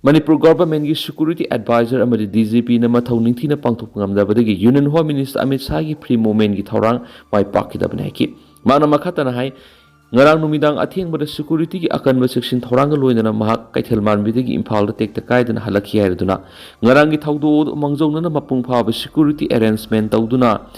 ꯃꯅꯤꯄꯨꯔ ꯒꯣꯚꯔꯟꯃꯦꯟꯠꯀꯤ ꯁꯦꯀ꯭ꯌꯨꯔꯤꯇꯤ ꯑꯦꯗꯚꯥꯏꯖꯔ ꯑꯃꯗꯤ ꯗꯤ ꯖꯤ ꯄꯤꯅ ꯃꯊꯧ ꯅꯤꯡꯊꯤꯅ ꯄꯥꯡꯊꯣꯛꯄ ꯉꯝꯗꯕꯗꯒꯤ ꯌꯨꯅꯤꯌꯟ ꯍꯣꯝ ꯃꯤꯅꯤꯁꯇꯔ ꯑꯃꯤꯠ ꯁꯥꯍꯒꯤ ꯐ꯭ꯔꯤ ꯃꯨꯚꯃꯦꯟꯠꯀꯤ ꯊꯧꯔꯥꯡ ꯃꯥꯏ ꯄꯥꯛꯈꯤꯗꯕꯅꯤ ꯍꯥꯏꯈꯤ꯫ ꯃꯍꯥꯛꯅ ꯃꯈꯥ ꯇꯥꯅ ꯍꯥꯏ, ꯉꯔꯥꯡ ꯅꯨꯃꯤꯗꯥꯡ ꯑꯊꯦꯡꯕꯗ ꯁꯦꯀ꯭ꯌꯨꯔꯤꯇꯤꯒꯤ ꯑꯀꯟꯕ ꯆꯦꯛꯁꯤꯟ ꯊꯧꯔꯥꯡꯒ ꯂꯣꯏꯅꯅ ꯃꯍꯥꯛ ꯀꯩꯊꯦꯜ ꯃꯥꯟꯕꯤꯗꯒꯤ ꯏꯝꯐꯥꯜꯗ ꯇꯦꯛꯇ ꯀꯥꯏꯗꯅ ꯍꯜꯂꯛꯈꯤ ꯍꯥꯏꯔꯗꯨꯅ ꯉꯔꯥꯡꯒꯤ ꯊꯧꯗꯣꯛ ꯑꯗꯨ ꯃꯥꯡꯖꯧꯅꯅ ꯃꯄꯨꯡ ꯐꯥꯕ ꯁꯦꯀ꯭ꯌꯨꯔꯤꯇꯤ ꯑꯦꯔꯦꯟꯖꯃꯦꯟꯠ ꯇꯧꯗꯨꯅ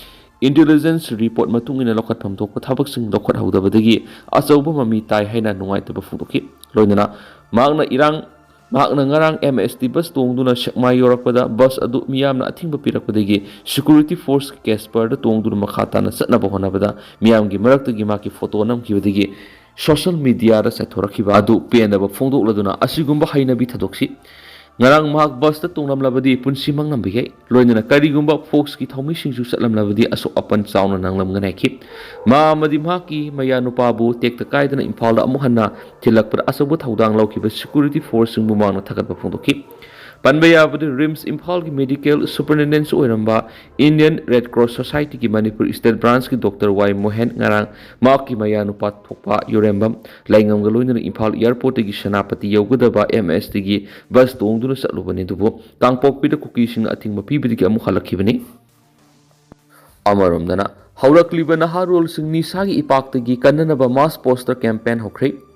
ꯏꯟꯇꯦꯂꯤꯖꯦꯟꯁ ꯔꯤꯄꯣꯔꯠ ꯃꯇꯨꯡ ꯏꯟꯅ ꯂꯧꯈꯠꯐꯝ ꯊꯣꯛꯄ ꯊꯕꯛꯁꯤꯡ ꯂꯧꯈꯠꯍꯧꯗꯕꯗꯒꯤ ꯑꯆꯧꯕ ꯃꯃꯤ ꯇꯥꯏ ꯍꯥꯏꯅ ꯅꯨꯡꯉꯥꯏꯇꯕ ꯐꯣꯡꯗꯣꯛꯈꯤ꯫ ꯂꯣꯏꯅꯅ ꯃꯍꯥꯛꯅ ꯏꯔꯥꯡ ꯃꯍꯥꯛꯅ ꯉꯔꯥꯡ ꯑꯦꯝ ꯑꯦꯁ ꯇꯤ ꯕꯁ ꯇꯣꯡꯗꯨꯅ ꯁꯦꯛꯃꯥꯏ ꯌꯧꯔꯛꯄꯗ ꯕꯁ ꯑꯗꯨ ꯃꯤꯌꯥꯝꯅ ꯑꯊꯤꯡꯕ ꯄꯤꯔꯛꯄꯗꯒꯤ ꯁꯦꯀ꯭ꯌꯨꯔꯤꯇꯤ ꯐꯣꯔꯁꯀꯤ ꯀꯦꯁꯄꯔꯗ ꯇꯣꯡꯗꯨꯅ ꯃꯈꯥ ꯇꯥꯅ ꯆꯠꯅꯕ ꯍꯣꯠꯅꯕꯗ ꯃꯤꯌꯥꯝꯒꯤ ꯃꯔꯛꯇꯒꯤ ꯃꯍꯥꯛꯀꯤ ꯐꯣꯇꯣ ꯅꯝꯈꯤꯕꯗꯒꯤ ꯁꯣꯁꯤꯌꯦꯜ ꯃꯤꯗꯤꯌꯥꯗ ꯆꯥꯏꯊꯣꯔꯛꯈꯤꯕ ꯑꯗꯨ ꯄꯦꯟꯗꯕ ꯐꯣꯡꯗꯣꯛꯂꯗꯨꯅ ꯑꯁꯤꯒꯨꯝꯕ ꯍꯩꯅꯕꯤ ꯊꯥꯗꯣꯛꯁꯤ꯫ ꯉꯔꯥꯡ ꯃꯍꯥꯛ ꯕꯁꯇ ꯇꯣꯡꯂꯝꯂꯕꯗꯤ ꯄꯨꯟꯁꯤ ꯃꯥꯡꯂꯝꯕ ꯌꯥꯏ꯫ ꯂꯣꯏꯅꯅ ꯀꯔꯤꯒꯨꯝꯕ ꯐꯣꯛꯁꯀꯤ ꯊꯧꯃꯤꯁꯤꯡꯁꯨ ꯆꯠꯂꯝꯂꯕꯗꯤ ꯑꯁꯣꯛ ꯑꯄꯟ ꯆꯥꯎꯅ ꯅꯪꯂꯝꯒꯅꯤ ꯍꯥꯏꯈꯤ꯫ ꯃꯥ ꯑꯃꯗꯤ ꯃꯍꯥꯛꯀꯤ ꯃꯌꯥꯅꯨꯄꯥꯕꯨ ꯇꯦꯛꯇ ꯀꯥꯏꯗꯅ ꯏꯝꯐꯥꯜꯗ ꯑꯃꯨꯛ ꯍꯟꯅ ꯊꯤꯜꯂꯛꯄꯗ ꯑꯆꯧꯕ ꯊꯧꯗꯥꯡ ꯂꯧꯈꯤꯕ ꯁꯦꯀ꯭ꯌꯨꯔꯤꯇꯤ ꯐꯣꯔꯁꯁꯤꯡꯕꯨ ꯃꯍꯥꯛꯅ ꯊꯥꯒꯠꯄ ꯐꯣꯡꯗꯣꯛꯈꯤ꯫ ꯄꯟꯕ ꯌꯥꯕꯗꯤ, ꯔꯤꯝꯁ ꯏꯝꯐꯥꯜꯒꯤ ꯃꯦꯗꯤꯀꯦꯜ ꯁꯨꯄꯔꯤꯟꯇꯦꯟꯗꯦꯟꯁꯨ ꯑꯣꯏꯔꯝꯕ ꯏꯟꯗꯤꯌꯟ ꯔꯦꯗ ꯀ꯭ꯔꯣꯁ ꯁꯣꯁꯥꯏꯇꯤꯒꯤ ꯃꯅꯤꯄꯨꯔ ꯁ꯭ꯇꯦꯠ ꯕ꯭ꯔꯥꯟꯁꯀꯤ ꯗꯣꯛꯇꯔ ꯋꯥꯏ ꯃꯣꯍꯦꯟ ꯉꯔꯥꯡ ꯃꯍꯥꯛꯀꯤ ꯃꯌꯥꯅꯨꯄꯥ ꯊꯣꯛꯄ ꯌꯨꯔꯦꯝꯕꯝ ꯂꯩꯉꯝꯒ ꯂꯣꯏꯅꯅ ꯏꯝꯐꯥꯜ ꯑꯦꯌꯔꯄꯣꯔꯠꯇꯒꯤ ꯁꯦꯅꯥꯄꯇꯤ ꯌꯧꯒꯗꯕ ꯑꯦꯝ ꯑꯦꯁ ꯇꯤꯒꯤ ꯕꯁ ꯇꯣꯡꯗꯨꯅ ꯆꯠꯂꯨꯕꯅꯤ, ꯑꯗꯨꯕꯨ ꯀꯥꯡꯄꯣꯛꯄꯤꯗ ꯀꯨꯀꯤꯁꯤꯡꯅ ꯑꯊꯤꯡꯕ ꯄꯤꯕꯗꯒꯤ ꯑꯃꯨꯛ ꯍꯜꯂꯛꯈꯤꯕꯅꯤ꯫ ꯑꯃꯔꯣꯝꯗꯅ, ꯍꯧꯔꯛꯂꯤꯕ ꯅꯍꯥꯔꯣꯜꯁꯤꯡ ꯅꯤꯁꯥꯒꯤ ꯏꯄꯥꯛꯇꯒꯤ ꯀꯟꯅꯅꯕ ꯃꯥꯁ ꯄꯣꯁꯇꯔ ꯀꯦꯝꯄꯦꯟ ꯍꯧꯈ꯭ꯔꯦ꯫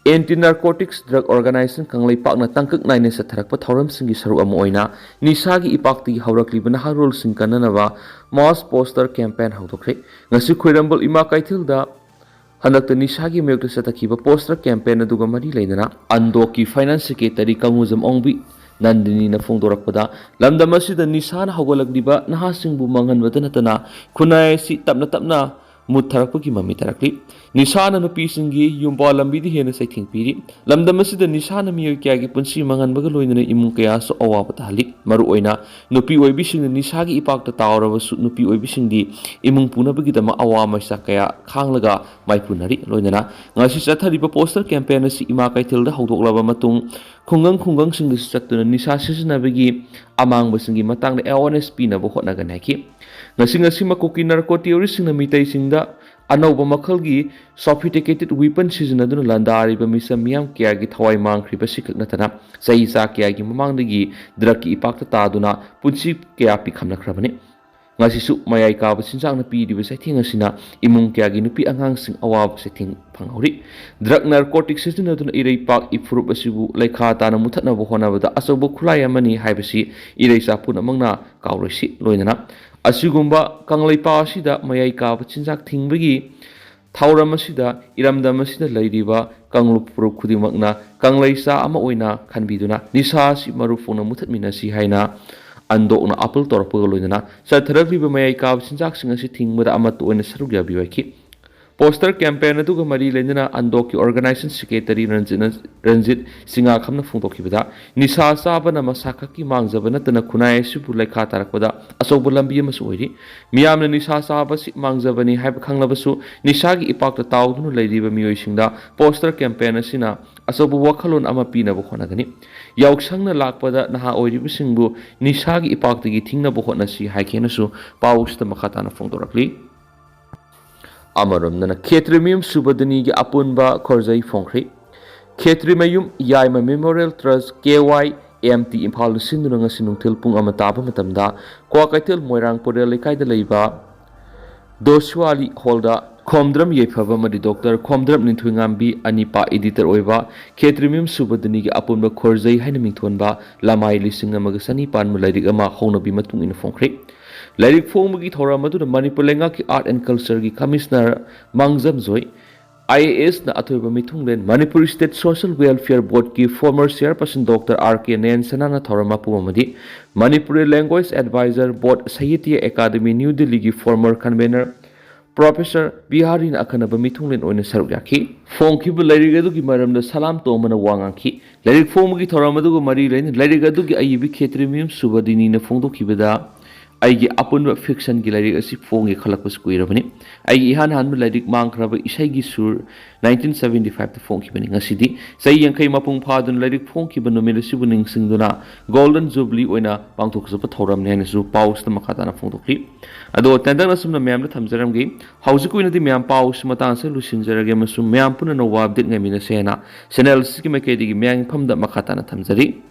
ꯑꯦꯟꯇꯤ ꯅꯥꯔꯀꯣꯇꯤꯛꯁ ꯗ꯭ꯔꯒ ꯑꯣꯔꯒꯅꯥꯏꯖꯦꯁꯟ ꯀꯪꯂꯩꯄꯥꯛꯅ ꯇꯥꯡꯀꯛ ꯅꯥꯏꯅ ꯆꯠꯊꯔꯛꯄ ꯊꯧꯔꯝꯁꯤꯡꯒꯤ ꯁꯔꯨꯛ ꯑꯃ ꯑꯣꯏꯅ ꯅꯤꯁꯥꯒꯤ ꯏꯄꯥꯛꯇꯒꯤ ꯍꯧꯔꯛꯂꯤꯕ ꯅꯍꯥꯔꯣꯜꯁꯤꯡ ꯀꯟꯅꯅꯕ ꯃꯥꯁ ꯄꯣꯁꯇꯔ ꯀꯦꯝꯄꯦꯟ ꯍꯧꯗꯣꯛꯈ꯭ꯔꯦ꯫ ꯉꯁꯤ ꯈ꯭ꯋꯥꯏꯔꯝꯕꯟ ꯏꯃꯥ ꯀꯩꯊꯦꯜꯗ ꯍꯟꯗꯛꯇ ꯅꯤꯁꯥꯒꯤ ꯃꯥꯌꯣꯛꯇ ꯆꯠꯊꯈꯤꯕ ꯄꯣꯁꯇꯔ ꯀꯦꯝꯄꯦꯟ ꯑꯗꯨꯒ ꯃꯔꯤ ꯂꯩꯅꯅ ꯑꯟꯗꯣꯛꯀꯤ ꯐꯥꯏꯅꯥꯟꯁ ꯁꯦꯀ꯭ꯔꯦꯇꯔꯤ ꯀꯪꯉꯨꯖꯝ ꯑꯣꯡꯕꯤ ꯅꯟꯗꯤꯅꯤꯅ ꯐꯣꯡꯗꯣꯔꯛꯄꯗ, ꯂꯝꯗꯝ ꯑꯁꯤꯗ ꯅꯤꯁꯥꯅ ꯍꯧꯒꯠꯂꯛꯂꯤꯕ ꯅꯍꯥꯁꯤꯡꯕꯨ ꯃꯥꯡꯍꯟꯕꯗ ꯅꯠꯇꯅ ꯈꯨꯟꯅꯥꯏ ꯑꯁꯤ ꯇꯞꯅ ꯇꯞꯅ ꯃꯨꯠꯊꯔꯛꯄꯒꯤ ꯃꯃꯤ ꯇꯥꯔꯛꯂꯤ꯫ ꯅꯤꯁꯥꯅ ꯅꯨꯄꯤꯁꯤꯡꯒꯤ ꯌꯨꯝꯕꯥꯜ ꯂꯝꯕꯤꯗ ꯍꯦꯟꯅ ꯆꯩꯊꯦꯡ ꯄꯤꯔꯤ꯫ ꯂꯝꯗꯝ ꯑꯁꯤꯗ ꯅꯤꯁꯥꯅ ꯃꯤꯑꯣꯏ ꯀꯌꯥꯒꯤ ꯄꯨꯟꯁꯤ ꯃꯥꯡꯍꯟꯕꯒ ꯂꯣꯏꯅꯅ ꯏꯃꯨꯡ ꯀꯌꯥꯁꯨ ꯑꯋꯥꯕ ꯇꯥꯍꯜꯂꯤ꯫ ꯃꯔꯨꯑꯣꯏꯅ ꯅꯨꯄꯤ ꯑꯣꯏꯕꯤꯁꯤꯡꯅ ꯅꯤꯁꯥꯒꯤ ꯏꯄꯥꯛꯇ ꯇꯥꯎꯔꯕꯁꯨ, ꯅꯨꯄꯤ ꯑꯣꯏꯕꯤꯁꯤꯡꯗꯤ ꯏꯃꯨꯡ ꯄꯨꯅꯕꯒꯤꯗꯃꯛ ꯑꯋꯥ ꯃꯩꯁꯥ ꯀꯌꯥ ꯈꯥꯡꯂꯒ ꯃꯥꯏꯄꯨꯅꯔꯤ꯫ ꯂꯣꯏꯅꯅ ꯉꯁꯤ ꯆꯠꯊꯔꯤꯕ ꯄꯣꯁꯇꯔ ꯀꯦꯝꯄꯦꯟ ꯑꯁꯤ ꯏꯃꯥ ꯀꯩꯊꯦꯜꯗ ꯍꯧꯗꯣꯛꯂꯕ ꯃꯇꯨꯡ, ꯈꯨꯡꯒꯪ ꯈꯨꯡꯒꯪꯁꯤꯡꯗꯁꯨ ꯆꯠꯇꯨꯅ ꯅꯤꯁꯥ ꯁꯤꯖꯤꯟꯅꯕꯒꯤ ꯑꯃꯥꯡꯕꯁꯤꯡꯒꯤ ꯃꯇꯥꯡꯗ ꯑꯦꯋꯥꯔꯅꯦꯁ ꯄꯤꯅꯕ ꯍꯣꯠꯅꯒꯅꯤ ꯍꯥꯏꯈꯤ꯫ ꯉꯁꯤ ꯉꯁꯤꯃꯛ ꯀꯨꯀꯤ ꯅꯥꯔꯀꯣ ꯇꯤꯑꯣꯔꯤꯁꯁꯤꯡꯅ ꯃꯤꯇꯩꯁꯤꯡꯗ ꯑꯅꯧꯕ ꯃꯈꯜꯒꯤ ꯁꯣꯐꯤꯁꯇꯤꯀꯦꯇꯦꯗ ꯋꯤꯄꯟ ꯁꯤꯖꯤꯟꯅꯗꯨꯅ ꯂꯥꯟꯗꯥꯔꯤꯕ ꯃꯤꯆꯝ ꯃꯤꯌꯥꯝ ꯀꯌꯥꯒꯤ ꯊꯋꯥꯏ ꯃꯥꯡꯈ꯭ꯔꯤꯕ ꯑꯁꯤꯈꯛ ꯅꯠꯇꯅ, ꯆꯍꯤ ꯆꯥ ꯀꯌꯥꯒꯤ ꯃꯃꯥꯡꯗꯒꯤ ꯗ꯭ꯔꯒꯀꯤ ꯏꯄꯥꯛꯇ ꯇꯥꯗꯨꯅ ꯄꯨꯟꯁꯤ ꯀꯌꯥ ꯄꯤꯈꯝꯅꯈ꯭ꯔꯕꯅꯤ꯫ ꯉꯁꯤꯁꯨ ꯃꯌꯥꯏ ꯀꯥꯕ ꯆꯤꯟꯖꯥꯛꯅ ꯄꯤꯔꯤꯕ ꯆꯩꯊꯦꯡ ꯑꯁꯤꯅ ꯏꯃꯨꯡ ꯀꯌꯥꯒꯤ ꯅꯨꯄꯤ ꯑꯉꯥꯡꯁꯤꯡ ꯑꯋꯥꯕ ꯆꯩꯊꯦꯡ ꯐꯪꯍꯧꯔꯤ꯫ ꯗ꯭ꯔꯒ ꯅꯥꯔꯀꯣꯇꯤꯛ ꯁꯤꯖꯤꯟꯅꯗꯨꯅ ꯏꯔꯩꯄꯥꯛ ꯏꯐꯨꯔꯨꯞ ꯑꯁꯤꯕꯨ ꯂꯩꯈꯥ ꯇꯥꯅ ꯃꯨꯊꯠꯅꯕ ꯍꯣꯠꯅꯕꯗ ꯑꯆꯧꯕ ꯈꯨꯠꯂꯥꯏ ꯑꯃꯅꯤ ꯍꯥꯏꯕꯁꯤ ꯏꯔꯩꯆꯥ ꯄꯨꯝꯅꯃꯛꯅ ꯀꯥꯎꯔꯣꯏꯁꯤ꯫ ꯂꯣꯏꯅꯅ ꯑꯁꯤꯒꯨꯝꯕ ꯀꯪꯂꯩꯄꯥꯛ ꯑꯁꯤꯗ ꯃꯌꯥꯏ ꯀꯥꯕ ꯆꯤꯟꯖꯥꯛ ꯊꯤꯡꯕꯒꯤ ꯊꯧꯔꯝ ꯑꯁꯤꯗ ꯏꯔꯝꯗꯝ ꯑꯁꯤꯗ ꯂꯩꯔꯤꯕ ꯀꯥꯡꯂꯨꯞ ꯐꯨꯔꯨꯞ ꯈꯨꯗꯤꯡꯃꯛꯅ ꯀꯪꯂꯩꯆꯥ ꯑꯃ ꯑꯣꯏꯅ ꯈꯟꯕꯤꯗꯨꯅ ꯅꯤꯁꯥ ꯑꯁꯤ ꯃꯔꯨ ꯐꯣꯡꯅ ꯃꯨꯊꯠꯃꯤꯟꯅꯁꯤ ꯍꯥꯏꯅ ꯑꯟꯗꯣꯛꯅ ꯑꯥꯄꯤꯜ ꯇꯧꯔꯛꯄꯒ ꯂꯣꯏꯅꯅ ꯆꯠꯊꯔꯛꯂꯤꯕ ꯃꯌꯥꯏ ꯀꯥꯕ ꯆꯤꯟꯖꯥꯛꯁꯤꯡ ꯑꯁꯤ ꯊꯤꯡꯕꯗ ꯑꯃꯠꯇ ꯑꯣꯏꯅ ꯁꯔꯨꯛ ꯌꯥꯕꯤꯌꯨ ꯍꯥꯏꯈꯤ꯫ ꯄꯣꯁꯇꯔ ꯀꯦꯝꯄꯦꯟ ꯑꯗꯨꯒ ꯃꯔꯤ ꯂꯩꯅꯅ ꯑꯟꯗꯣꯛꯀꯤ ꯑꯣꯔꯒꯅꯥꯏꯖꯦꯁꯟ ꯁꯦꯀ꯭ꯔꯦꯇꯔꯤ ꯔꯟꯖꯤꯠꯅ, ꯔꯟꯖꯤꯠ ꯁꯤꯡꯉꯥꯈꯝꯅ ꯐꯣꯡꯗꯣꯛꯈꯤꯕꯗ, ꯅꯤꯁꯥ ꯆꯥꯕꯅ ꯃꯁꯥ ꯈꯛꯀꯤ ꯃꯥꯡꯖꯕ ꯅꯠꯇꯅ ꯈꯨꯟꯅꯥꯏ ꯑꯁꯤꯕꯨ ꯂꯩꯈꯥ ꯇꯥꯔꯛꯄꯗ ꯑꯆꯧꯕ ꯂꯝꯕꯤ ꯑꯃꯁꯨ ꯑꯣꯏꯔꯤ꯫ ꯃꯤꯌꯥꯝꯅ ꯅꯤꯁꯥ ꯆꯥꯕꯁꯤ ꯃꯥꯡꯖꯕꯅꯤ ꯍꯥꯏꯕ ꯈꯪꯂꯕꯁꯨ, ꯅꯤꯁꯥꯒꯤ ꯏꯄꯥꯛꯇ ꯇꯥꯎꯗꯨꯅ ꯂꯩꯔꯤꯕ ꯃꯤꯑꯣꯏꯁꯤꯡꯗ ꯄꯣꯁꯇꯔ ꯀꯦꯝꯄꯦꯟ ꯑꯁꯤꯅ ꯑꯆꯧꯕ ꯋꯥꯈꯜꯂꯣꯟ ꯑꯃ ꯄꯤꯅꯕ ꯍꯣꯠꯅꯒꯅꯤ꯫ ꯌꯥꯎꯁꯪꯅ ꯂꯥꯛꯄꯗ ꯅꯍꯥ ꯑꯣꯏꯔꯤꯕꯁꯤꯡꯕꯨ ꯅꯤꯁꯥꯒꯤ ꯏꯄꯥꯛꯇꯒꯤ ꯊꯤꯡꯅꯕ ꯍꯣꯠꯅꯁꯤ ꯍꯥꯏꯈꯤ ꯍꯥꯏꯅꯁꯨ ꯄꯥꯎꯁꯤꯗ ꯃꯈꯥ ꯇꯥꯅ ꯐꯣꯡꯗꯣꯔꯛꯂꯤ꯫ ꯑꯃꯔꯣꯝꯗꯅ ꯈꯦꯇ꯭ꯔꯤꯃꯌꯨꯝ ꯁꯨꯕꯗꯅꯤꯒꯤ ꯑꯄꯨꯟꯕ ꯈꯣꯔꯖꯩ ꯐꯣꯡꯈ꯭ꯔꯤ꯫ ꯈꯦꯇ꯭ꯔꯤꯃꯌꯨꯝ ꯌꯥꯏꯃ ꯃꯦꯃꯣꯔꯤꯌꯦꯜ ꯇ꯭ꯔꯁ, ꯀꯦ ꯋꯥꯏ ꯑꯦꯝ ꯇꯤ, ꯏꯝꯐꯥꯜꯗ ꯁꯤꯟꯗꯨꯅ ꯉꯁꯤ ꯅꯨꯡꯊꯤꯜ ꯄꯨꯡ ꯑꯃ ꯇꯥꯕ ꯃꯇꯝꯗ ꯀ꯭ꯋꯥꯀꯩꯊꯦꯜ ꯃꯣꯏꯔꯥꯡ ꯄꯨꯔꯦꯜ ꯂꯩꯀꯥꯏꯗ ꯂꯩꯕ ꯗꯣꯁꯨꯋꯥꯂꯤ ꯍꯣꯜꯗ ꯈꯣꯝꯗ꯭ꯔꯝ ꯌꯥꯏꯐꯕ ꯑꯃꯗꯤ ꯗꯣꯛꯇꯔ ꯈꯣꯝꯗ꯭ꯔꯝ ꯅꯤꯡꯊꯣꯏꯉꯥꯝꯕꯤ ꯑꯅꯤꯄꯥ ꯏꯗꯤꯇꯔ ꯑꯣꯏꯕ ꯈꯦꯇ꯭ꯔꯤꯃꯌꯨꯝ ꯁꯨꯕꯗꯅꯤꯒꯤ ꯑꯄꯨꯟꯕ ꯈꯣꯔꯖꯩ ꯍꯥꯏꯅ ꯃꯤꯡꯊꯣꯟꯕ ꯂꯃꯥꯏ ꯂꯤꯁꯤꯡ ꯑꯃꯒ ꯆꯅꯤꯄꯥꯟꯕ ꯂꯥꯏꯔꯤꯛ ꯑꯃ ꯍꯧꯅꯕꯤ ꯃꯇꯨꯡ ꯏꯟꯅ ꯐꯣꯡꯈ꯭ꯔꯦ꯫ ꯂꯥꯏꯔꯤꯛ ꯐꯣꯡꯕꯒꯤ ꯊꯧꯔꯝ ꯑꯗꯨꯗ ꯃꯅꯤꯄꯨꯔ ꯂꯩꯉꯥꯛꯀꯤ ꯑꯥꯔꯠ ꯑꯦꯟ ꯀꯜꯆꯔꯒꯤ ꯀꯃꯤꯁꯅꯔ ꯃꯥꯡꯖꯝꯖꯣꯏ ꯑꯥꯏ ꯑꯦ ꯑꯦꯁꯅ ꯑꯊꯣꯏꯕ ꯃꯤꯊꯨꯡꯂꯦꯟ, ꯃꯅꯤꯄꯨꯔ ꯁ꯭ꯇꯦꯠ ꯁꯣꯁꯤꯌꯦꯜ ꯋꯦꯜꯐꯤꯌꯔ ꯕꯣꯔꯗꯀꯤ former chairperson doctor R K ꯅꯌꯟꯁꯅꯥꯅ ꯊꯧꯔꯝ ꯃꯄꯨ ꯑꯃꯗꯤ Manipuri language advisor board Sahitya academy new ꯗꯤꯜꯂꯤꯒꯤ ꯐꯣꯔꯃꯔ ꯀꯟꯚꯦꯅꯔ ꯄ꯭ꯔꯣꯐꯦꯁꯔ ꯕꯤꯍꯥꯔꯤꯅ ꯑꯈꯟꯅꯕ ꯃꯤꯊꯨꯡꯂꯦꯟ ꯑꯣꯏꯅ ꯁꯔꯨꯛ ꯌꯥꯈꯤ꯫ ꯐꯣꯡꯈꯤꯕ ꯂꯥꯏꯔꯤꯛ ꯑꯗꯨꯒꯤ ꯃꯔꯝꯗ ꯁꯂꯥꯝ ꯇꯣꯝꯕꯅ ꯋꯥ ꯉꯥꯡꯈꯤ꯫ ꯂꯥꯏꯔꯤꯛ ꯐꯣꯡꯕꯒꯤ ꯊꯧꯔꯝ ꯑꯗꯨꯒ ꯃꯔꯤ ꯂꯩꯅꯅ ꯂꯥꯏꯔꯤꯛ ꯑꯗꯨꯒꯤ ꯑꯏꯕꯤ ꯈꯦꯇ꯭ꯔꯤꯃꯌꯨꯝ ꯁꯨꯕꯗꯤꯅꯤꯅ ꯐꯣꯡꯗꯣꯛꯈꯤꯕꯗ, ꯑꯩꯒꯤ ꯑꯄꯨꯟꯕ ꯐꯤꯛꯁꯟꯒꯤ ꯂꯥꯏꯔꯤꯛ ꯑꯁꯤ ꯐꯣꯡꯒꯦ ꯈꯜꯂꯛꯄꯁꯤ ꯀꯨꯏꯔꯕꯅꯤ꯫ ꯑꯩꯒꯤ ꯏꯍꯥꯟ ꯍꯥꯟꯕ ꯂꯥꯏꯔꯤꯛ ꯃꯥꯡꯈ꯭ꯔꯕ ꯏꯁꯩꯒꯤ ꯁꯨꯔ ꯅꯥꯏꯟꯇꯤꯟ ꯁꯕꯦꯟꯇꯤ ꯐꯥꯏꯚꯇ ꯐꯣꯡꯈꯤꯕꯅꯤ꯫ ꯉꯁꯤꯗꯤ ꯆꯍꯤ ꯌꯥꯡꯈꯩ ꯃꯄꯨꯡ ꯐꯥꯗꯨꯅ ꯂꯥꯏꯔꯤꯛ ꯐꯣꯡꯈꯤꯕ ꯅꯨꯃꯤꯠ ꯑꯁꯤꯕꯨ ꯅꯤꯡꯁꯤꯡꯗꯨꯅ ꯒꯣꯜꯗꯟ ꯖꯨꯕꯂꯤ ꯑꯣꯏꯅ ꯄꯥꯡꯊꯣꯛꯆꯕ ꯊꯧꯔꯝꯅꯤ ꯍꯥꯏꯅꯁꯨ ꯄꯥꯎꯁꯤꯗ ꯃꯈꯥ ꯇꯥꯅ ꯐꯣꯡꯗꯣꯛꯈꯤ꯫ ꯑꯗꯣ ꯇꯦꯟꯇꯛꯅ ꯑꯁꯨꯝꯅ ꯃꯌꯥꯝꯗ ꯊꯝꯖꯔꯝꯒꯦ꯫ ꯍꯧꯖꯤꯛꯀꯤ ꯑꯣꯏꯅꯗꯤ ꯃꯌꯥꯝ ꯄꯥꯎꯁꯤ ꯃꯇꯥꯡꯁꯤꯗ ꯂꯣꯏꯁꯤꯟꯖꯔꯒꯦ ꯑꯃꯁꯨꯡ ꯃꯌꯥꯝ ꯄꯨꯟꯅ ꯅꯧꯕ ꯑꯞꯗꯦꯠ ꯉꯥꯏꯃꯤꯟꯅꯁꯦ ꯍꯥꯏꯅ ꯆꯦꯅꯦꯜ ꯑꯁꯤꯒꯤ ꯃꯥꯏꯀꯩꯗꯒꯤ ꯃꯌꯥꯝꯒꯤ ꯃꯐꯝꯗ ꯃꯈꯥ ꯇꯥꯅ ꯊꯝꯖꯔꯤ꯫